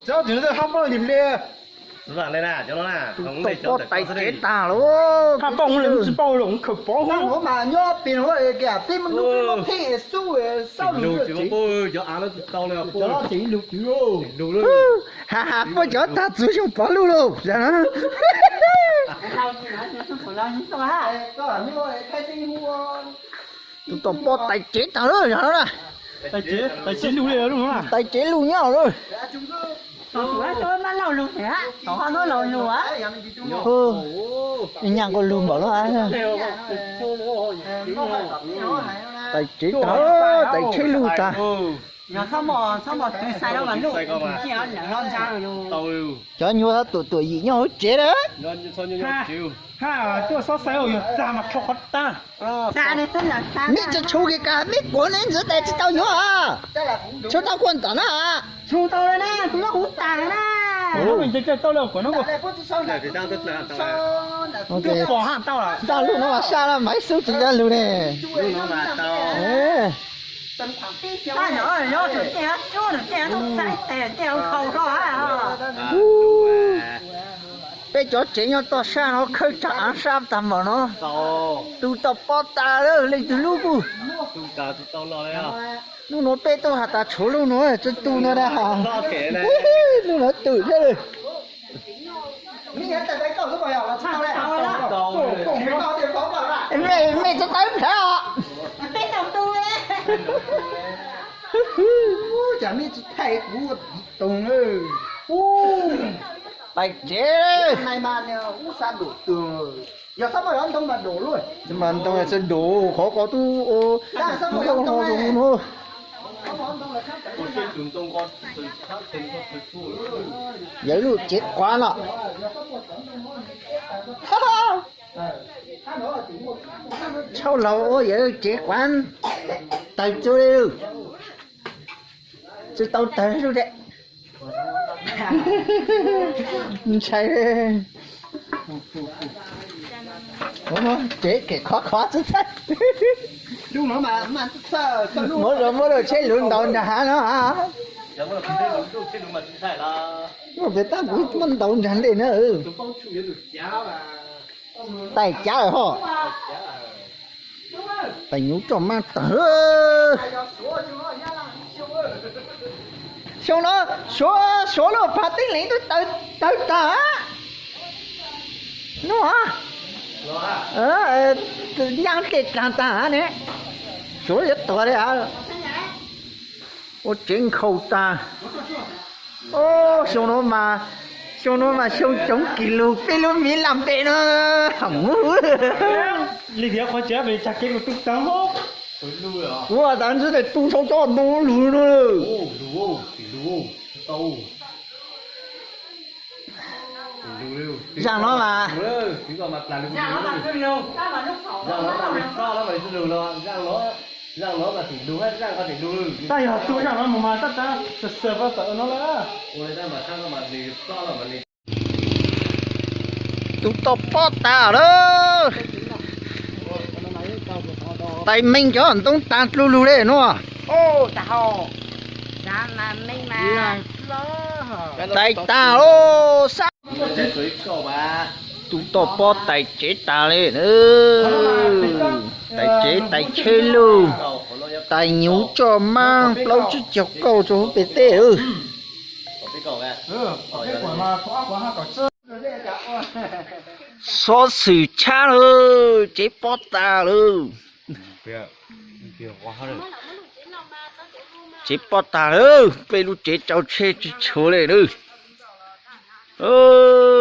Cov tsis hab poj lim le. Tus tau poj tais tsev tag lauj. Hab poj lim tsis poj los khawm pov huv mas nyob pis no peb muab pheej xub xab lug tsis tau le. Cov tsev lug twg ha ha puab cov tag txug xyoo pov lug lauj. Tus tau poj tais tsev tag lawm yog na. Tais tsev lug nyob lawm. Nyaj nkaus lug npaum no. Tais tsev tag, tais tsheb lug tag. Cov nyuag tuam tuam yim nyob hauv tsev lawm. Tuaj xob xaiv yog txag mas rho qhov tag. Meb tsis tshua kiag kag, meb kuav ne ntxiv tais tsis tau nyuaj. Tshua tau kuaj tom na. Tau le. Ntaj lug no mas saj mas ib xub tsis nco lug ne. Peb cov tsev nyob toj saj no khawb tsam av sab tag npaum no. Tus tau pob tas lawm leej twg lub kuj. Hnub no peb tuaj has tas tshuav lub no tsis tu no na. Lub no twm thiab. Mej tsis tawb nplhav os. Cas mej tsis thaij kuv ua tiv toog na. Tais tsev. Yog xab maj yov ntoo mas dum luj. Mas ntoo tsis dum qhov ko tub ua. Ho zoo no. Yawg lub tsev quav no. Tshauj laug ua yawg tsev quav tawg txug li. Tsis tau tawg zuj ze. Ntshai. Tsev kem khov khov txhij txhij. Muab rau, muab rau tsheb luv ntaus nrag hav no. Muab pem tab kuv muab ntaus nrag ntej na. Tais cav ho. Tais nyuj roj maj tawg. Xyoo no suav, suav luaj phav tib leeg twb tawg tag. Nub, nyaj tej dlaag tag ne. Suav yuav tuag li. Ua tsev nkhaus tag. Xyoo no mas, xyoo no mas xyoo coob kis lug peb lub miv laj npe no. Li tias qhov tsev pem tsag kev lug tub tawg. Kuv tas ntxwb tes tu sau cov ntoo lug no. Zaaj no mas, zaaj no mas tim lug, zaaj no mas tim lug, zaaj no mas tim lug. Tab yog tu zaaj no mus mas tab tab xav xav pab tawm no lawm. Tus tau pob tas lawm. Tais meej cov ntoo tas dlug lug le nuav. Tais tas os, sab. Tus tau pob tais tsev tas li. Tais tsev tais tsheb lug, tais nyuj roj maj plaub tsib caug kauj rua huv pem teb. Xob xwm tshab lawm, tsev pob tas lawm. Tsev pob tas lawm, peb lub tsev rau tsheb tsis tshuav li lawm.